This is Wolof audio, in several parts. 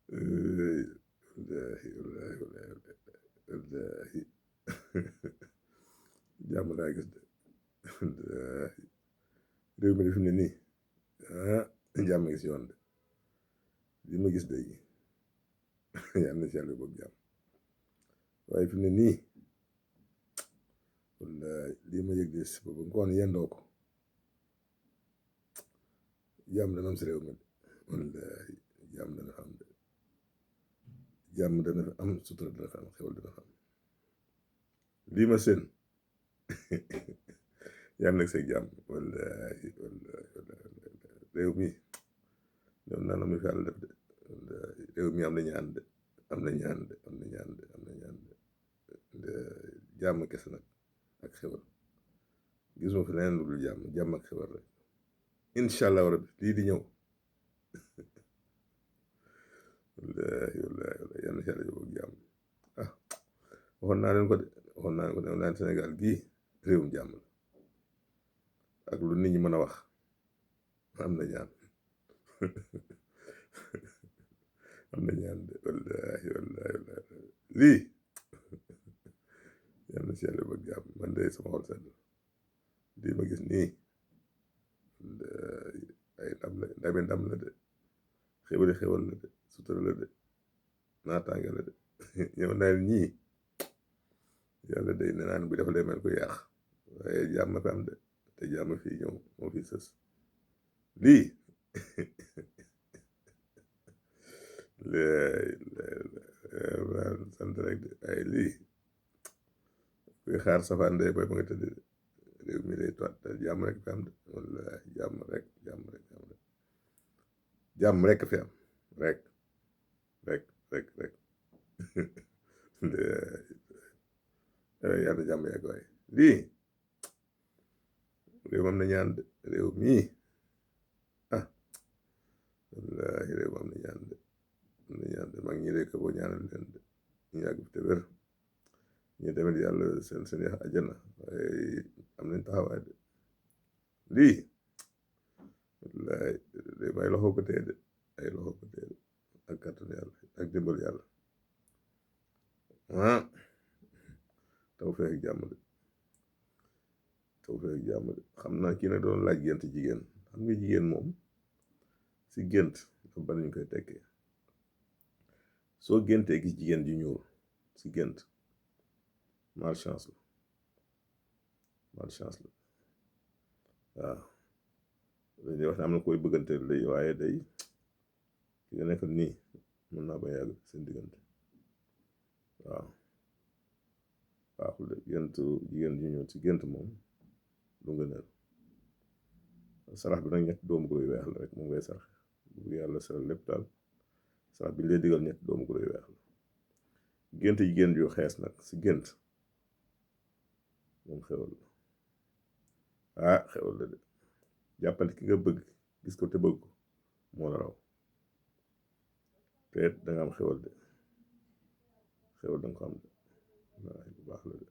wallahi wallahi wallahi jàmm laa gis de réew mi fi mu ne nii jàmm ngi si yoon de li ma gis de yàlla na si yàlla bëgg jàmm waaye fi mu ne nii wallahi lii ma yëg de si boobu ngoon yendoo ko jàmm dana am si réew mi de wallahi jàmm dana am de jàmm dana fa am sutura dana fa am xewal dana fa am lii ma seen yàlla nag say jàmm wallahi wallahi réew mi ñoom naa la muy fi yàlla def de réew mi am na ñaan de am na ñaan de am na ñaan de am na ñaan de jàmm kese nag ak xewal gisuma fi leneen lu dul jàmm ak xewal rek incha allah rabbi lii di ñëw wallahi wallahi wallahi yàlla na si yàlla yóbbu ak jàmm waxoon naa leen ko de waxoon naa leen ko de naan Sénégal gii réewum jàmm la ak lu nit ñi mën a wax am na ñaan am na ñaan de wallahi wallahi wallahi lii yàlla na si yàlla yóbbu ak jàmm man de sama xol sedd lii ma gis nii ay ndam la de xewali xewal la de sutura la de naataange la de ñëw naa ñii yàlla day ne naan bu defalee mel ko yaax waaye jàmm fi am de te jàmm fii ñëw moo fi sës lii sant rek de ay lii kuy xaar safaan de booy ba nga tëdd réew mi day toit jàmm rek fi am de wallahi jàmm rek fi am rek yàlla jàmm yàgg waaye lii réew am na ñaan de réew mii wallahi réew am na ñaan de mag ñi de ko boo ñaanal leen de ñu yàgg fi te wér ñu demit yàlla seen yax àjjana waaye am nañ taxawaay de lii wallahi réew ay loxo ko tee de ak kàttan yàlla ak dimbal yàlla taw feek jàmm de xam naa kii nag doon laaj gént jigéen xam nga jigéen moom si gént dafa bari ñu koy tekkee soo géntee gis jigéen ju ñuul si gént malchance la waaw dañuy wax ne am na koy bëggante day waaye day ki nga nekk nii mën naa ba yàgg seen diggante waaw waaxul de géntu jigéen ju ñuul si gént moom lu nga neel sarax bi nag ñetti doomu guro yu weex la rek moom ngay sarax bu yàlla saral lépp daal sarax bi lay digal ñetti doomu guro yu weex la gént jigéen ju xees nag si gént moom xewal la xewal la de jàppante ki nga bëgg gis ko te bëgg ko moo la raw te danga am xewal de xewal danga ko am de waaye bu baax la de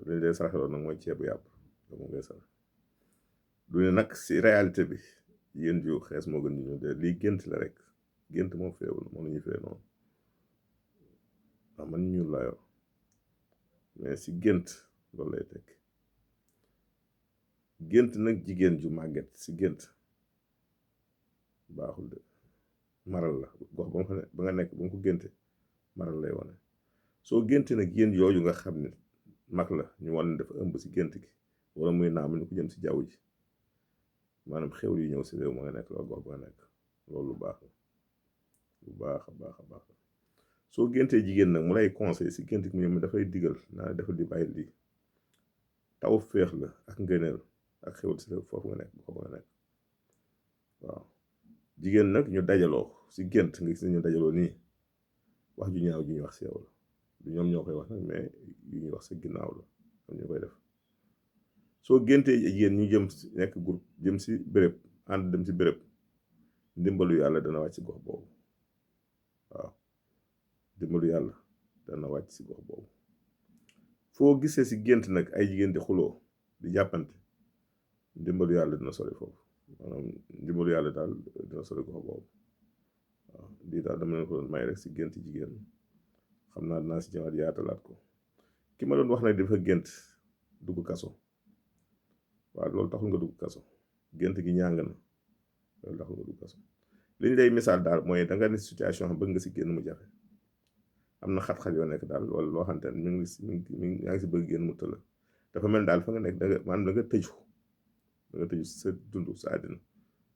dañ dee saraxeloon nag mooy ceebu yàpp da moom ngay sarax du ne nag si réalité bi jigéen ju xees moo gën ñu ñëw de lii gént la rek gént moom feewul moom la ñuy fee noonu man ñuul laa yor mais si gént loolu lay tekk gént nag jigéen ju màgget si gént baaxul de maral la gox ba nga nekk ba nga ko génte maral lay wane soo génte nag jigéen yooyu nga xam ne mag la ñu wan dafa ëmb si gént gi wala muy naam ni ko jëm si jaww ji maanaam xew yu ñëw si réew ma nga nekk loolu gox ba nga nekk loolu lu baax la lu baax a baax la soo géntee jigéen nag mu lay conseil si gént gi mu dafay digal naa defal di bàyyi lii taw féex la ak ngëneel ak xewal si réew foofu nga nekk gox ba nga nekk waaw jigéen nag ñu dajaloo si gént nga gis ne ñu dajaloo nii wax ju ñaaw ju ñu wax si yow la du ñoom ñoo koy wax nag mais yu ñuy wax sa ginnaaw la ñoom ñu koy def soo géntee jigéen ñu jëm nekk groupe jëm si béréb ànd dem si béréb ndimbalu yàlla dana wàcc si gox boobu waaw ndimbalu yàlla dana wàcc si gox boobu foo gisee si gént nag ay jigéen di xuloo di jàppante ndimbalu yàlla dina sori foofu maanaam ndimbalu yàlla daal dina sori gox boobu waaw lii daal dama leen ko doon may rek si gént jigéen xam naa dinaa si ñëwaat yaatalaat ko. ki ma doon wax nag dafa gént dugg kaso waaw loolu taxul nga dugg kaso gént gi ñàng na loolu taxul nga dugg kaso li ñu lay misaal daal mooy da nga ne situation xam bëgg nga si génn mu jafe am na xat-xat yoo nekk daal wala loo xamante ne mi ngi yaa ngi si bëgg génn mu tëla dafa mel daal fa nga nekk da nga maanaam da nga tëju sa dund sa àddina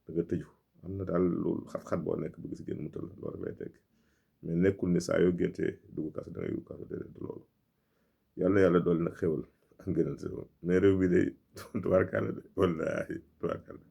da nga tëju am na daal loolu xat-xat boo nekk bëgg si génn mu tëla loolu rek lay tekk mais nekkul ni saa yoo géntee dugg kaso da ngay dugg kaso déedéet du loolu yàlla dool nag xewal ak ngënal si mais réew bi day tubaarkàlla de wallaahi tubaarkàlla